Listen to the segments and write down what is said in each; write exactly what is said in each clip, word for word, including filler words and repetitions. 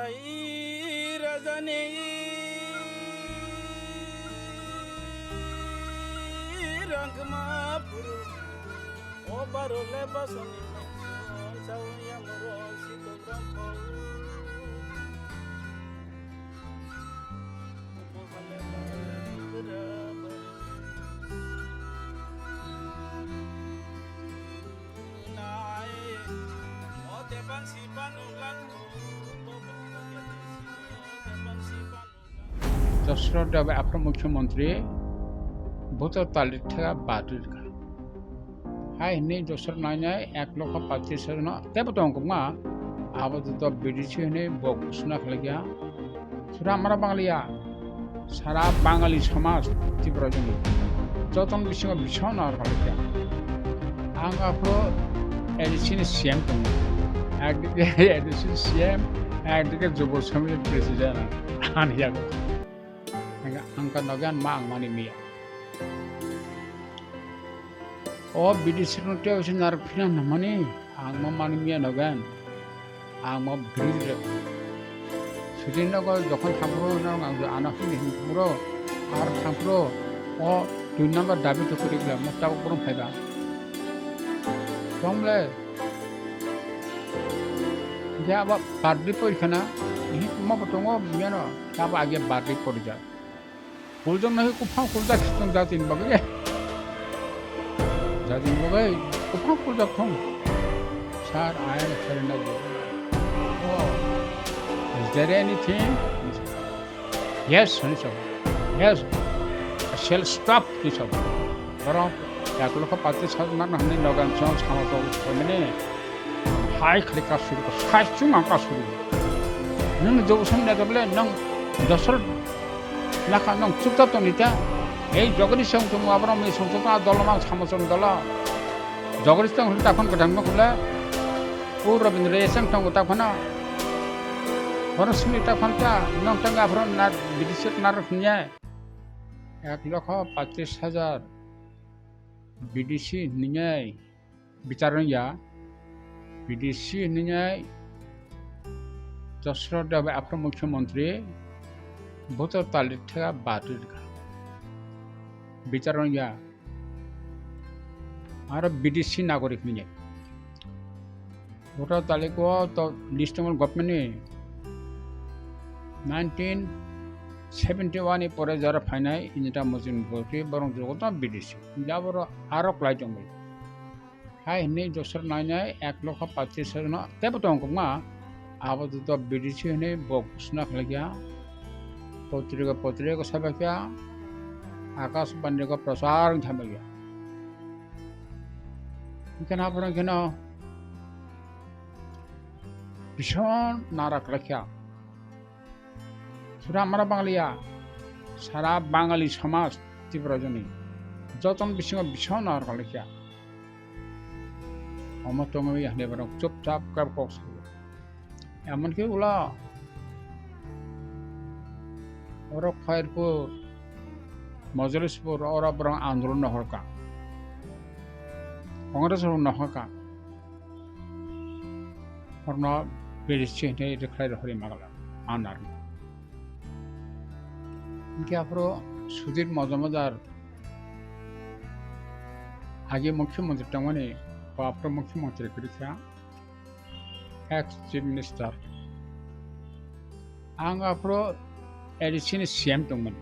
Rajani rangma phuru, o baro le basoni nokso, sawi yamro sito bangkho. Dosra Debbarma aphuru mukhyamantri, voter tali thega badri kha. Hai hwnwi dosra nainai ek lokho pachish hajar no tebo tong kukma, abo to B D C hwnwi bo ghosna khlaikha. Sura amra Bangaliya, sara Bangali somaj Tripura joni joton bisingo bishal nahar khlaikha. Ang aphuru A D C ni C M tongo, ekdike A D C ni C M, ekdike Jubo Samiti president ani yago. Ang, ang ka nogan ma ang mani miya. O B D C no tei osi narwk phina nangmani, ang ma mani miya nogan, ang ma bwrwi rok. Sudin nogo jokhon thampro, nang ang ano hini hini thampro, ar thampro, o dui number dabi to kuri bla, mo tabuk borom phaiba. Tong le, ya ba badri pori khana, ihi mo bo tongo, miya no, tabo age badri pori ja. Kuljak nahi kuphang kuljak thung jatin bagwi. Jatin bagwi kuphang kuljak thung. Sir, I am surrender. Oh. Is there anything? Yes, hwnwi sa. Yes. I shall stop, hwnwi sa. Borok ek lokho pachish hajar nang hwnwi nogan chwng sama chwng hwnwi hai khali kasuri, hai chwng ang kasuri. Nang jogo sam da bole nang dosor Nakha nong chukchap tong nita. Ei jogori song tong abrong mi song tong a dolo mang samo song dolo. Jogori tong huli takhon kadang nong hule. U Rabindra Esang tong takhona. Hono sini takhon ta nong tang abrong na bidisot nar hwnye. Ek lokho pachish hajar B D C hwnye. Bichar wngya, B D C hwnwi Dosra Debbarma aphuru mukhyamantri voter tali thega badri rwkha. Bichar wngya, aro B D C nagorik hwnwi. Voter tali ko to list tongmani government ni nineteen seventy one ni pore jara phainai Indira Mujim Bhoti borong jogoto B D C. Jaboro aro klai tongbai. Hai hwnwi dosra nainai ek lokho pachish hajar no tebo tong kukma. Abo to B D C hwnwi bo ghosna khlaikha. Potrika potrika ko sabaikha. Akashbani ko prochar wng thabaikha. Hwnkhe na borok kheno bison nara khlaikha. Sura amra Bangaliya, sara Bangali somaj Tripura joni joton bisingo bison nahar kalaikha. Omo tongwi hwnwi borok chupchap khe kok sayo. Emonki ulo oro Khairpur, Mojolispur oro borok andolon nohorkha. Congress rok nohorkha. Horno B D C hwnwi rwkhlai rohorwi magala anar. Hwnkhe aphuru Sudhir Majumdar agi mukhyamantri tongmani, bo aphuru mukhyamantri kwrwi kha, ex chief minister. Ang aphuru A D C ni C M tongmani.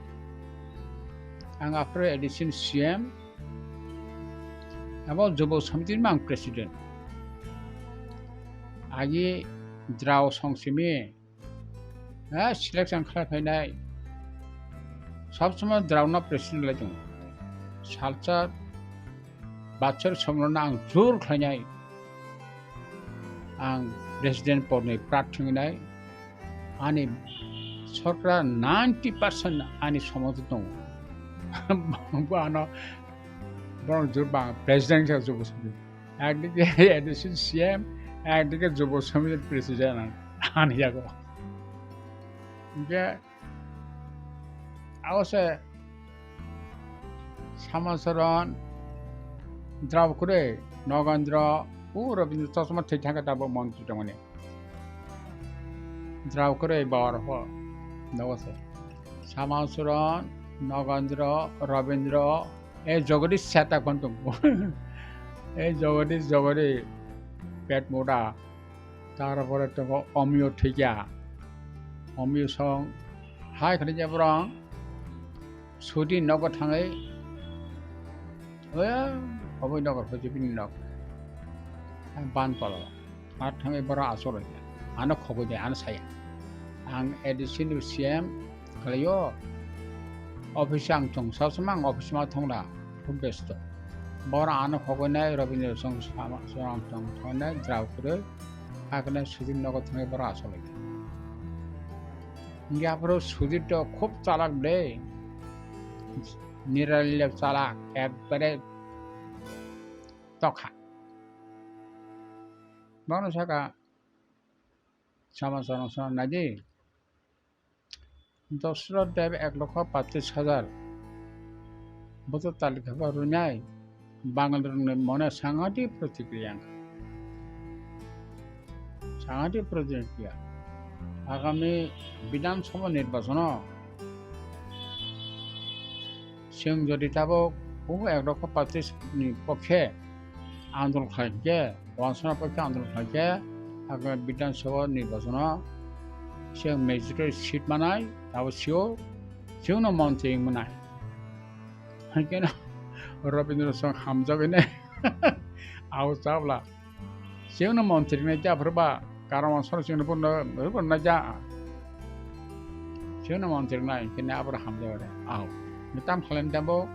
Ang aphuru A D C ni C M. Abo Jubo Samiti ni ang president. Agi drao song simi, eh, selection khlai phainai. Sob somoi drao no president lai tongo. Salsa bachor somrok no ang jur khlainai. Ang president porni prarthi wngnai. Ani sorkar ninety percent ani somoto tongo. Bo ano borok jur bang president sa jubo sadi. Ekdike A D C C M, ekdike jubo samiti president ani yago. Hwnkhe Abo se Samacharan, Draokre, Nogendra, o Rabindra Chosma thwi thangkhe tabuk montri tongmani. Drao kwrwi bor ho. Nogo se. Samasuron, Nogendro, Robindro, e Jagadish seta kon tongo. E Jagadish, Jagadish, pet moda. Tarpore tongo Omiyo thikya. Omiyo song. Hai khani je borong. Sudi nogo thangwi, oya, oboi nogo hoji bini nog. Ang ban palo. Ar thangwi bora asol hoya. Ano khogoi de, ano saya. Ang A D C ni C M khlaio. Office ang chong, sa sama ang office ma thongla. Khub besto. Bora ano khogoi nai, Robindro song sama, so ang chong thongnai, drao kwrwi. Hakne sudi nogo thangwi bora asol hoya. Hingke aphuru Sudhir to khub chalak de. Nirali le chalak, ekbare tokha. Bono saka, sama sorong sorong naidi. Dasrath Deb ek lokho pachish hajar. Boto talika ba runai. Bangalrokni mone sangati protikriya wngkha. Sangati protikriya. Agami Bidhan Sabha nirbachono chwng jodi tabuk o ek lokho pachish ni pokhe andolon khlai khe, wansana pokhe andolon khlai khe, agami Bidhan Sabha nirbachono chwng majority seat manai, abo sio, chwngno montri wng manai. Haikhe no Rabindra song hamjagwi nai. Au chabla. Chwngno montri nai khe aphuru ba, karon soro chwngno bono, bono na ja. Chwngno montri nai, khe ne aphuru hamjagwi nai. Au. Ni tam khlai ni tambo,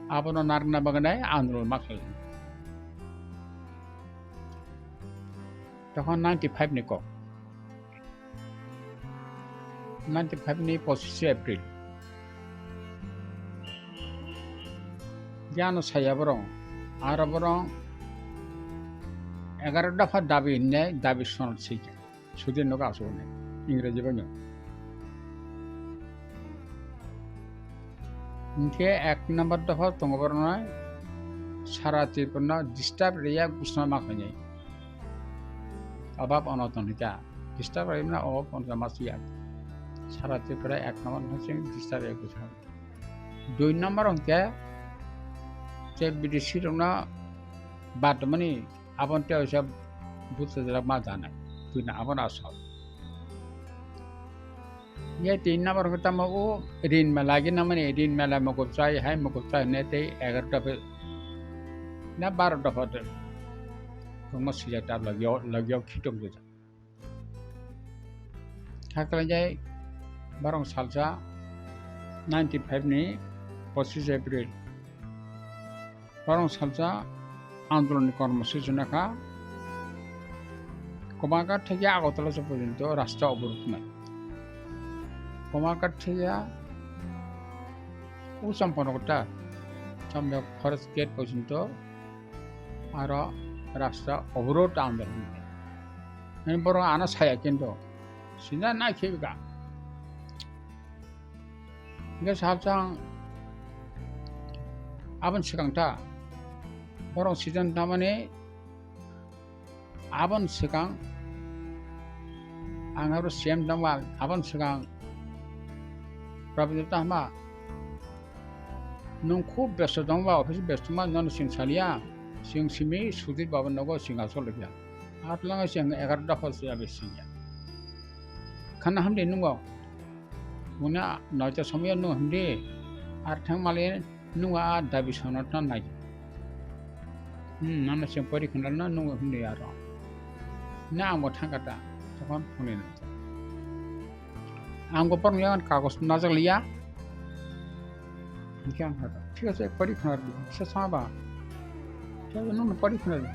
abono narwkna bagwi nai, andolon ma khlai. Tokon ninety five ni kok. Ninety five ni pochishe April. Jano saya borong, aro borong egaro dopha dabi hinne dabi sonot sika. Sudi nogo asuk hinne, Ingreji bai no. Hingke ek number dopha tongo borokno sara Tripura no disturb riya gusma ma khainai. Obab onoton hika. Disturb riya na obab onoton ma siya. Sara Tripura ek number no sing disturb riya gusma. Dui number hingke je B D C rokno bad mani abon te oisa busa jala ma janai. Dui na abon asol. Ye tin number ko tamo o rin mela gina mani rin mela mokop chai hai mokop chai ne tei egarota phe na barota photo. Tongma sijak tab lagyo lagyo khitom gija. Hakla jai barong salsa ninety five ni pochishe April. Borong salsa andolon ni kormosuchi no kha. Komakar theke Agartala se porjonto rasta oborot nai. Komakar theke o Champaknagar ta, Champaknagar forest gate porjonto aro rasta oborot andolon. Ani borok ano saya kintu sina nai khibika. Hingke salsa ang aboni swkang ta, borok season tamani aboni swkang ang aro C M tongma aboni swkang Rabindra Tahma nwng khub besto tongba office besto ma nono chwng saliya chwng simi Sudhir Babu nogo chwng asol ya atwlangno chwng egarota hor se abe singya khana hamdi nungo. Muna noita somoyo nung himdi, ar thang mali nung a dabi sono tong nai. Hmm, nana sing pori khuna no nung himdi aro. Na ang bo thang kata, tokon phone na. Ang bo porong yang kagos najak liya. Hingke ang kata, thik ase, pori khuna di, se sama ba. Thik ase, nung pori khuna di,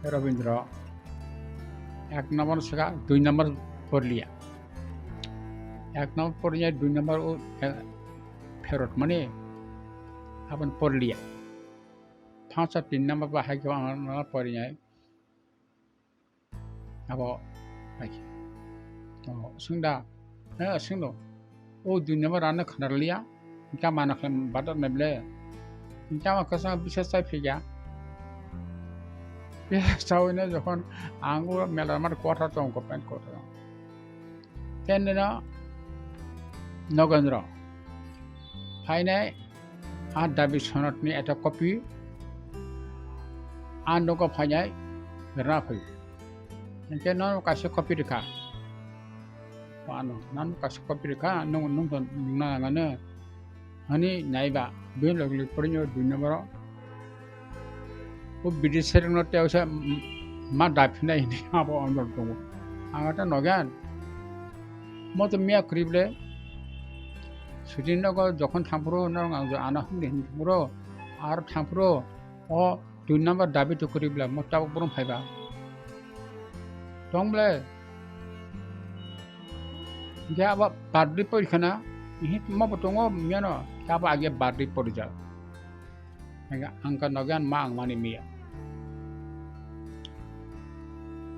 Rabindra. Ek number saka, dui number por liya. Ek number por liya, dui number o, eh, pherot mani abon por liya. Panch ar tin number ba hai khe ang por liya. Abo hai khe. To, sungda, eh, sungdo. O dui number ano khna liya. Hingke mano khlai badak nai ble. Hingke ama kwchang bisa chai phikya. Bisa chawi no jokhon ang o mela mar kotha tong ko pen kotha tong. Tei nino Nogendro phainai, a dabi sonotni eta copy a nogo phainai rwna phai. Hwnkhe nono kaisa copy rwkha. Ano, nono kaisa copy rwkha, nwng, nwng to nungna nangano. Hani naiba, bini logi logi porinyo dui number o. O bidi serengno tei osa, mm, ma daphinai hini abo ondor tongo. Ang ata Nogen. Mo to miya kwrwi ble. Shooting nogo jokhon thangphuru norok ang jo ano hwnwi hwnwi thangphuru. Aro thangphuru o dui number dabi to kwrwi ble. Mo tabuk borom phaiba. Tong ble. Hingke abo birthday porikhana, ihi mo bo tongo miyano, hingke abo age birthday porijak. Hingke ang kha Nogen ma ang mani miya.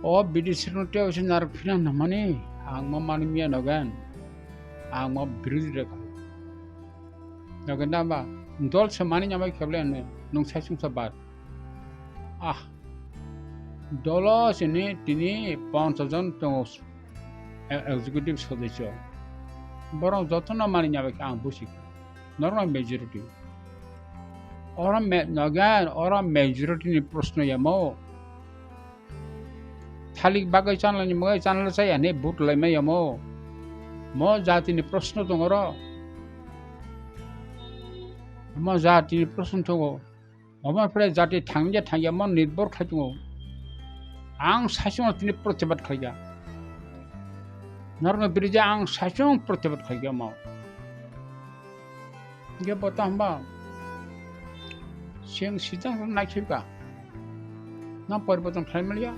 O bidi sirno tei osi narok phina nangmani, ang ma mani miya Nogen. Ang ma birodhi rok. Nogen da ba, dol se mani nyamai kheble nwng sai sungsa bar. Ah, dolo sini tini ponchas jon tongo. E-, executive sodosyo. Borok jotono mani ya bai khe ang busi. Norok majority. Oro me-, Nogen, oro majority ni proshno yamo. Thalik bagwi channel ni bagwi channel chaya hinwi vote laimai yamo. Mo jati ni proshno tongo oro. Mo jati ni proshno tongo. Omo pore jati thangya thangya mo nirbhor khlai tongo. Ang saichung tini protibad khlaikha. Norokni biruddhe ang saichung protibad khlaikha omo. Hingke bo tamo ba chwng sijak naikhe ba. Nang poriborton khlai maliya.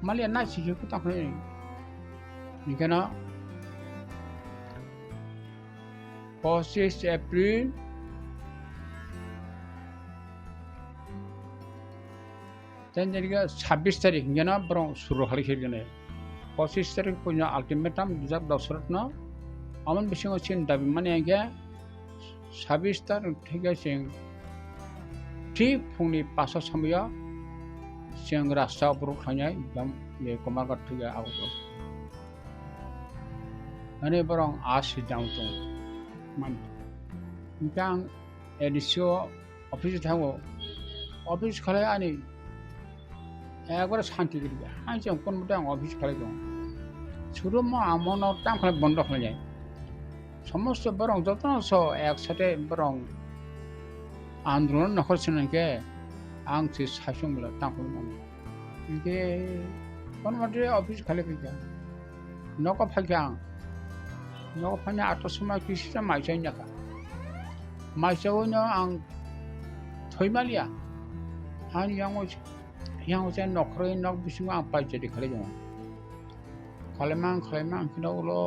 Maliya nai sikhe ko tamo khe. Hingke no pochis April, tei nini khe sabbish tarik hingke no borok suru hali khe gane. Pochis tarik puino ultimatum rijak Dasaratno. Amoni bisingo chini dabi mani hingke sabbish tarik thikhe chwng thik phungni paso somoyo chwng rasta oborok khlainai, ekdom, ye, Komarghat thikhe Agartala. Ani borok a swijang tongo. Mani. Hingke ang A D C o office o thango. Office khalai ani ekbare shanti giri. Hai chwng kon mote ang office khalai tongo. Suru mo ang mono tam khalai bondo khlai jai. Somosto borok jotono so ek sate borok andolon nokhor swnam khe ang se saichung bwla tang khlai mano. Hingke kono mate office khali khaikha. Nogo phaikha ang. Nogo phaina ato soma kisa maisa wngya kha. Maisa wngno ang thoi maliya. Hani yango, yango se nokhoroi nok bisingo ang paijadi khali tongo. Khalaimang, khalaimang kheno ulo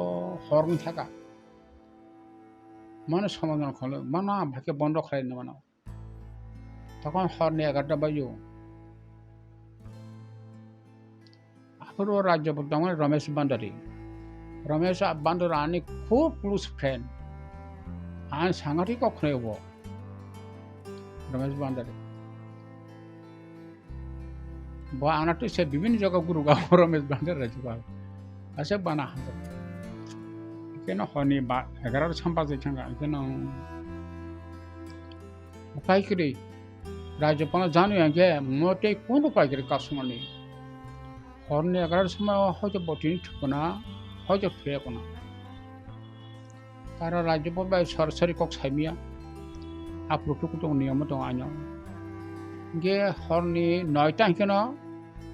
hor wng thaka. Mano somodan kholo, mano ang bhai khe bondo khlai nw mano. Tokon hor ni egarota bajo. Aphuru rajyo bo tongo Ramesh Bhandari. Ramesh Bhandari ani khub close friend. Ani sangathik kok khwnai bo. Ramesh Bhandari. Bo ana twi se bibinno jaga guru ga Ramesh Bhandari rajyo ba. Ase bana hamjak. Keno honi ba egarota sampa jai thanga keno. Upai kwrwi, rajyopalno janu ya khe mo tei kunu upai kwrwi kasumani. Horni egarota somoi o hoito bo tini thukuna, hoito thuya kuna. Karo rajyopal bai sorasori kok saimaya. Aphuru tuku tuku niyom tongo aino. Hingke horni noita hingke no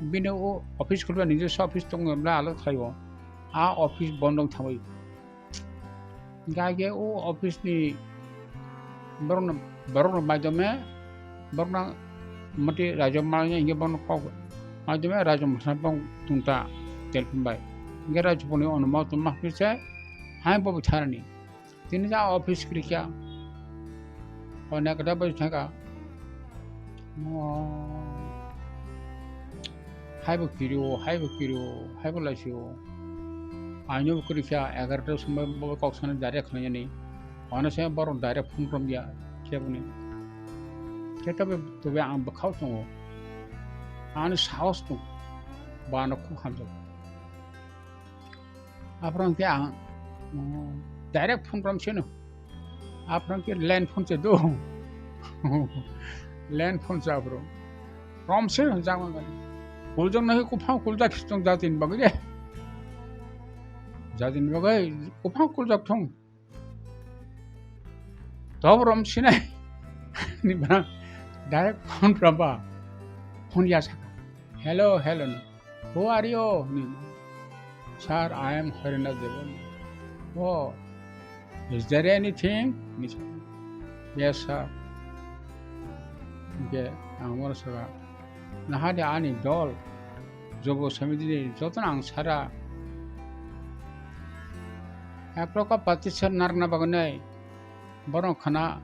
bini o office khulba nijoswa office tongo bla alok khlaio. A office bondo wng thangbai. Hingke o office ni borok no, borok no maidome, borok no mati rajo manya hingke borok no kok maidome rajo masa bong tungta telephone bai. Hingke rajo boni ono ma tongma hingke se hai bo bwtharani. Tini ja office kwrwi kha. Onek da bai thangka. Mo hai bo kiri o, hai bo kiri o, hai bo laisi o. Aino bo kwrwi kha, egarota somoi bo kok sana direct khlainani. Ano se borok direct phone romya khe boni. Khe tobe, tobe ang bwkhao tongo. Ani sahos tongo. Bo ano khub hamjak. Aphuru hwnkhe ang, mm, direct phone rom sino. Aphuru hwnkhe land phone se do. Land phone se aphuru. Rom se jama gani. Kuljak nai kuphang kuljak sitong jatini bagwi de. Jatini bagwi kuphang kuljak thung. Tob rom sinai. Ni bana direct phone ramba. Phone ya saka. "Hello, hello," no. "Who are you?" Ni. "Sir, I am Harinath Debbarma." "Oh, is there anything?" Ni sa. "Yes, sir." Hwnkhe ang oro saka, "Naha de ani dol, Jobo Samiti ni jotono ang sara. Ek lokha patisad narwkna bagwi nai borok khana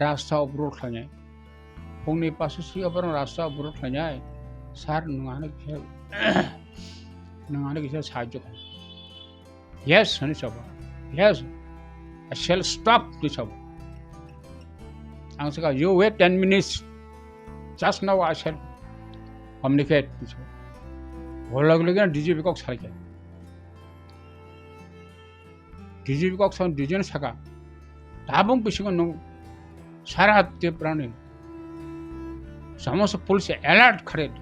rasta obrol khlainai." Phungni paso swi oborok rasta obrol khlainai, "Sir, nwng ano kisa, nwng ano kisa sahajyo khlai." "Yes," hwnwi sabo. "Yes, I shall stop," hwnwi sabo. Ang saka, "You wait ten minutes. Just now I shall communicate," hwnwi sabo. Holo gulugina D G P kok salkhe. D G P kok san D G no saka, "Tabuk bisingo nwng sara Tripura ni somosto police alert kharwi di."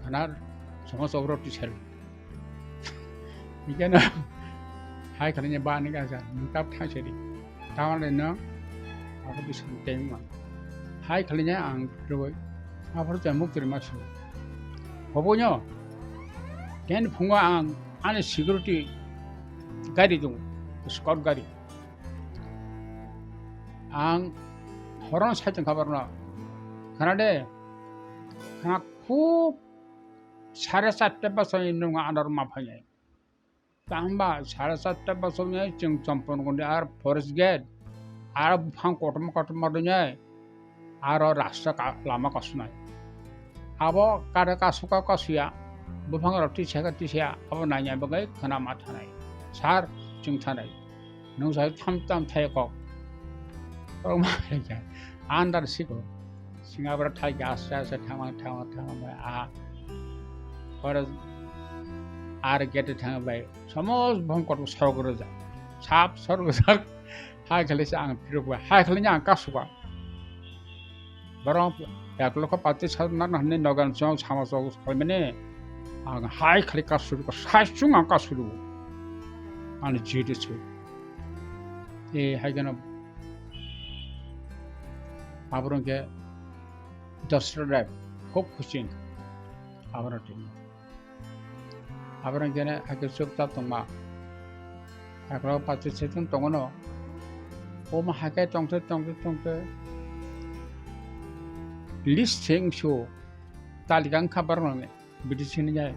Khanar somosto oborok tisari. Hwnkhe no hai khlainai ba ani gasa nwng tab thang sari. Tamoni no abo bising tengma. Hai khlainai ang rwui aphuru chai muk twi ma su. Oboino ten phungo ang ani security gari tongo, scout gari. Ang horno sai tongkha borokno. Khana de, khana khub sare charta bosongni nwng ano ma phainai. Tangba sare charta bosongni chwng Champangkundi ar forest gate, ar buphang kotorma kotorma rwnai, aro rasta ka-, lama kasumai. Abo kare kasuka kasuya, buphang rok tisa ka tisa, abo naina bagwi khana ma thanai. Sir, chwng thanai. Nwng sai tham tam thai kok. Kok ma khaikha. Andar siko. Singapore thai khe aste aste thangma thangma thangma bai a. Oro ar gate thangma bai. Somos buphang kotor sorok rwjak. Sap sorok rwjak. Hai khlai se ang phirok bai. Hai khlai ang kasuka. Borok ek lokho patis sat nak na hwnwi nogan chwng sama chwng khlaimani. Ang hai khlai kasuri ko sai chwng ang kasuri. Ani jiti chwng. E hai gano aborok khe Dasra Rai khub khusi. Aborok tini. Aborok khe haikhe chukchap tongma. Haikhe pachi setung tongono. Omo haikhe tongtwi, tongtwi, tongtwi. List se wngsu. Talika wngkha borokno B D C ni jai.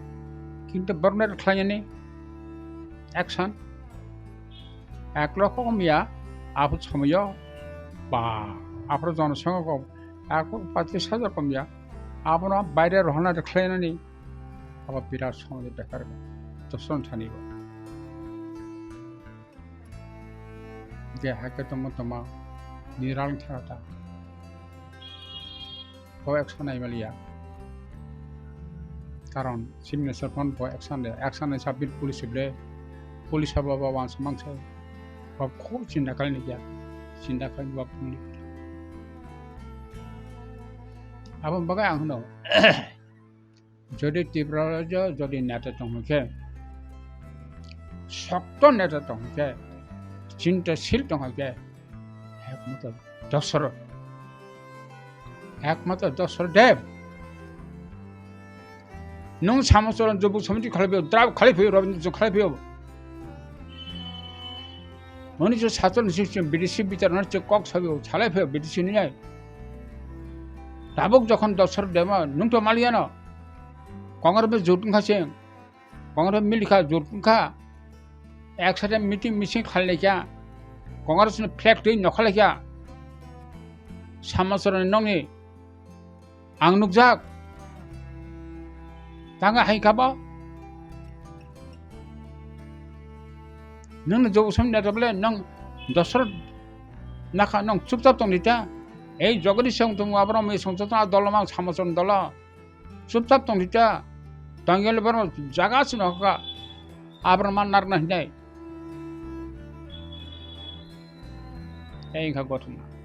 Kintu borokno khlainani action. Ek lokho wngya, aphuru somoyo ba, aphuru jonosongho kok, aphuru pachi sajak wngya. Abono baire rohorna khlainani. Abo birat somoy bekar doson thani bo. Je haikhe tongma tongma niral thara ta. Bo action nai maliya. Karon Chief Minister phone bo action de, action nai sabil police ble, police abo bo wansa mangsa. Bo khub chinta kali ni ya, chinta kali bo phone ni. Abo bagai ang hwno. Jodi Tripura rajyo jodi neta tong hwn khe, sokto neta tong hwn khe, chintasil tong hwn khe, ekmatro Dasarath, ekmatro Dasarath Dev. Nwng Samacharan Jubuk Samiti khalai phio, Drab khalai phio, Rabindra khalai phio. Unisho satchallis ni sing B D C bitar no chwng kok sabi o, salai phai B D C ni nai. Tabuk jokhon Dasarath Debbarma nwng to maliya no. Congress bai jut wngkha chwng. Congress milikha jut wngkha. Ek side meeting meeting khalai kha. Congress ni flag twi nokhalai kha. Samacharan ni nokni ang nukjak. Tanga hai kha bo. Nwng no jobo som da ble nwng Dasarath nakha nwng chupchap tong di ta. Ei jogoni song tong abro mi song tong dolo mang Samacharan dolo. Chupchap tong di ta. Tangel boro jaga sino ka. Abro ma narwkna hinai. Tei wngkha ghotona.